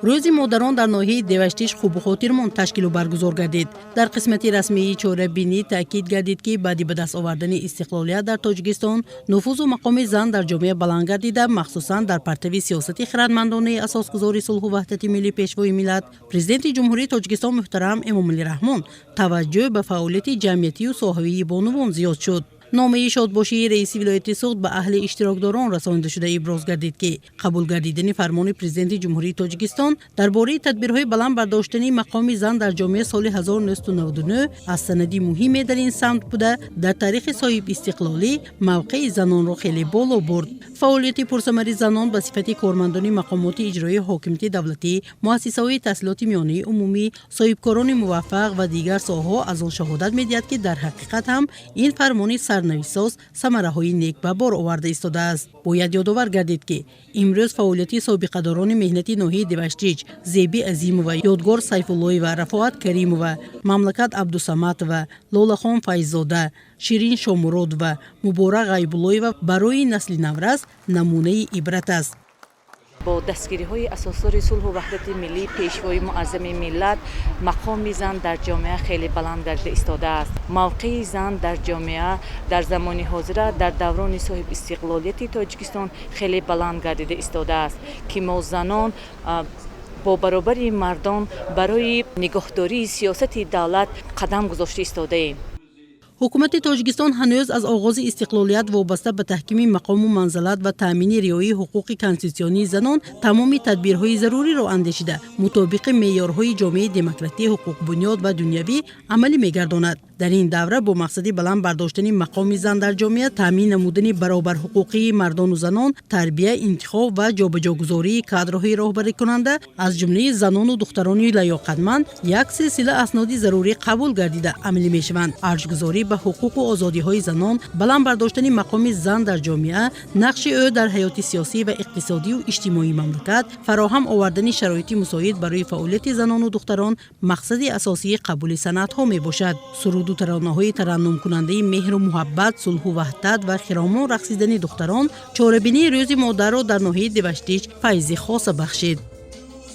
Рӯзи модарон дар ноҳияи Деваштич хубу хотирмон ташкилу баргузор гардид. Дар қисмати расмии чорабинӣ таъкид гардид, ки баъди ба даст овардани истиқлолият дар Тоҷикистон нуфузу мақоми зан дар ҷомеа баланд гардида, махсусан дар партави сиёсати хирадмандонаи асосгузори сулҳу ваҳдати миллӣ, Пешвои миллат, Президенти Ҷумҳурии Тоҷикистон муҳтарам Эмомалӣ Раҳмон таваҷҷӯҳ ба фаъолияти ҷамъиятию соҳавии бонувон зиёд шуд. Номаи шодбошии раиси вилояти Суғд ба аҳли иштирокдорон расонида шуда, иброз гардид, ки қабул гардидани фармони Президенти Ҷумҳурии Тоҷикистон дар бораи тадбирҳои баланд бардоштани мақоми зан дар ҷомеа соли 1999 аз санади муҳиме дар ин самт буда, дар таърихи соҳибистиқлолӣ мавқеи занонро хеле боло бурд. Фаъолияти пурсамари занон ба сифати кормандони мақомоти иҷроии ҳокимияти давлатӣ, муассисаҳои таҳсилоти миёнаи умумӣ, соҳибкорони муваффақ ва дигар соҳаҳо аз он шаҳодат медиҳад, ки дар ҳақиқат ҳам ин фармони сарнавиштсоз самараҳои нек ба бор оварда истодааст. Бояд ёдовар гардид, ки имрӯз фаъолияти собиқадорони меҳнати ноҳияи Деваштич Зеби Азимова, Ёдгор Сайфуллоева, Рафоат Каримова, Мамлакат Абдусаматова, Лолахон Файззода, Ширин Шомуродова, Муборак Ғайбуллоева барои насли наврас намунаи ибрат аст. Бо дастгириҳои асосдори сулҳу ваҳдати миллӣ, Пешвои муаззами миллат, мақоми зан дар ҷомеа хеле баланд гардида истодааст. Мавқеи зан дар ҷомеа дар замони ҳозира, дар даврони соҳибистиқлолияти Тоҷикистон хеле баланд гардида истодааст, ки мо занон бо баробари мардон барои нигоҳдории сиёсати давлат қадам гузошта истодаем. Ҳукумати Тоҷикистон ҳанӯз аз оғози истиқлолият вобаста ба таҳкими мақому манзалат ва таъмини риояи ҳуқуқи конститутсионии занон тамоми тадбирҳои заруриро андешида, мутобиқи меъёрҳои ҷомеаи демократӣ, ҳуқуқбунёд ва дунявӣ амалӣ мегардонад. Дар ин давра бо мақсади баланд бардоштани мақоми зан дар ҷомеа, таъмин намудани баробарҳуқуқии мардону занон, тарбия, интихоб ва ҷобаҷогузории кадрҳои роҳбарикунанда, аз ҷумлаи занону духтарони лаёқатманд, як силсила асноди зарурӣ қабул гардида, амалӣ мешаванд. Арҷгузорӣ ба ҳуқуқу озодиҳои занон, баланд бардоштани мақоми зан дар ҷомеа, нақши ӯ дар ҳаёти сиёсӣ ва иқтисодию иҷтимоии мамлакат, фароҳам овардани шароити мусоид барои фаъолияти занону духтарон мақсади асосии қабули санадҳо мебошад. Суруду таронаҳои тараннумкунандаи меҳру муҳаббат, сулҳу ваҳдат ва хиромон рақсидани духтарон чорабинии Рӯзи модарро дар ноҳияи Деваштич файзи хоса бахшид.